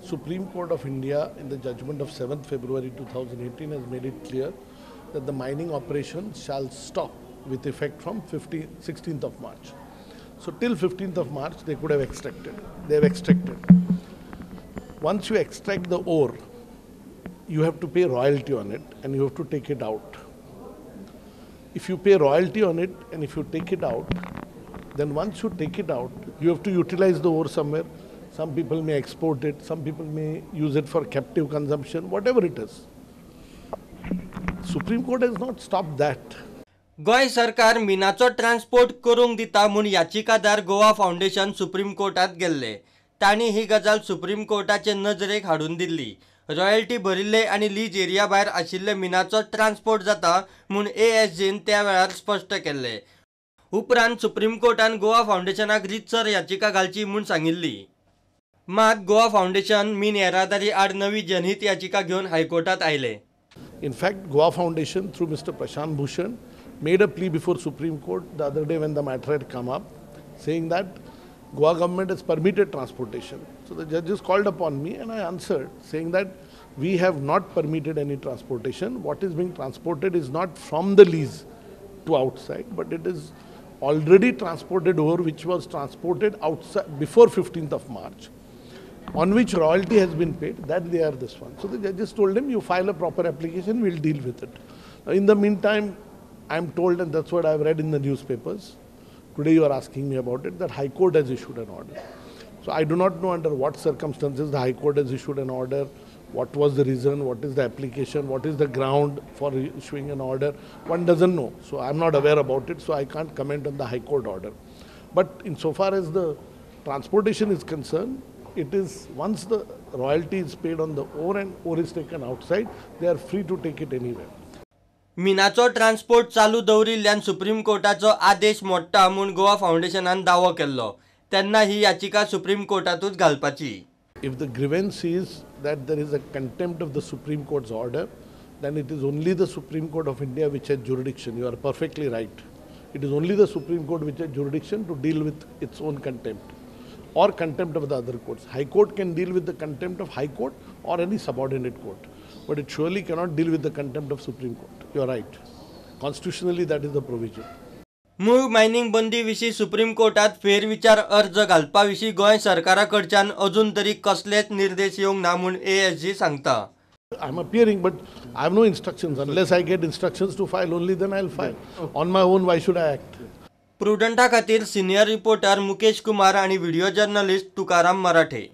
Supreme Court of India in the judgment of 7th February 2018 has made it clear that the mining operation shall stop with effect from 16th of March. So till 15th of March they could have extracted. They have extracted. Once you extract the ore, you have to pay royalty on it and you have to take it out. If you pay royalty on it and if you take it out, then once you take it out, you have to utilize the ore somewhere. Some people may export it, some people may use it for captive consumption, whatever it is. Supreme Court has not stopped that. Goa सरकार मिनाचो transport करूंक दिता म्हूण याचिकादार Goa foundation supreme कोर्टात गेल्ले. तांणी ही गजाल supreme कोर्टाचे नजरेक हाडून दिल्ली. रॉयल्टी भरिल्ले आनी लीज एरिया भायर आशिल्ले मिनाचो ट्रान्सपोर्ट जाता म्हूण एएसजीन त्या वेळार स्पश्ट केल्ले. उपरांत सुप्रीम कोर्टान गोवा फावंडेशनाक रितसर याचिका घालची म्हूण सांगिल्ली. मात गोवा फावंडेशन मीन येरादारी आड नवी जनहीत याचिका घेवन हायकोर्टात आयले. In fact, Goa Foundation through Mr. Prashant Bhushan made a plea before Supreme Court the other day when the matter had come up, saying that Goa government has permitted transportation. So the judges called upon me and I answered saying that we have not permitted any transportation. What is being transported is not from the lease to outside, but it is already transported ore which was transported outside before 15th of March, on which royalty has been paid, that they are this one. So the judges told him, you file a proper application, we'll deal with it. Now, in the meantime, I'm told, and that's what I've read in the newspapers, today you are asking me about it, that High Court has issued an order. So I do not know under what circumstances the High Court has issued an order, what was the reason, what is the application, what is the ground for issuing an order. One doesn't know. So I'm not aware about it, so I can't comment on the High Court order. But insofar as the transportation is concerned, it is once the royalty is paid on the ore and ore is taken outside, they are free to take it anywhere. मिनाचो transport चालू दवरिल्ल्यान supreme कोर्टाचो आदेश मोडटा म्हूण गोवा फावंडेशनान दावो केल्लो. तेन्ना ही याचिका supreme कोर्टातूच घालपाची. If the grievance is that there is a contempt of the Supreme Court's order, then it is only the Supreme Court of India which has jurisdiction. You are perfectly right. It is only the Supreme Court which has jurisdiction to deal with its own contempt or contempt of the other courts. High Court can deal with the contempt of High Court or any subordinate court, but it surely cannot deal with the contempt of Supreme Court. You are right. Constitutionally, that is the provision. मूळ mining बंदी विशीं supreme कोर्टात फेरविचार अर्ज घालपा विशीं गोंय सरकारा कडच्यान अजून तरी कसलेच निर्देश येवंक ना म्हूण एएसजी सांगता. I am appearing, but I have no instructions. Unless I get instructions to file, only then I will file. On my own, why should I act? प्रुडंटा खातीर सिनियर रिपोर्टर मुकेश कुमार आनी व्हिडिओ जर्नलिस्ट तुकाराम मराठे.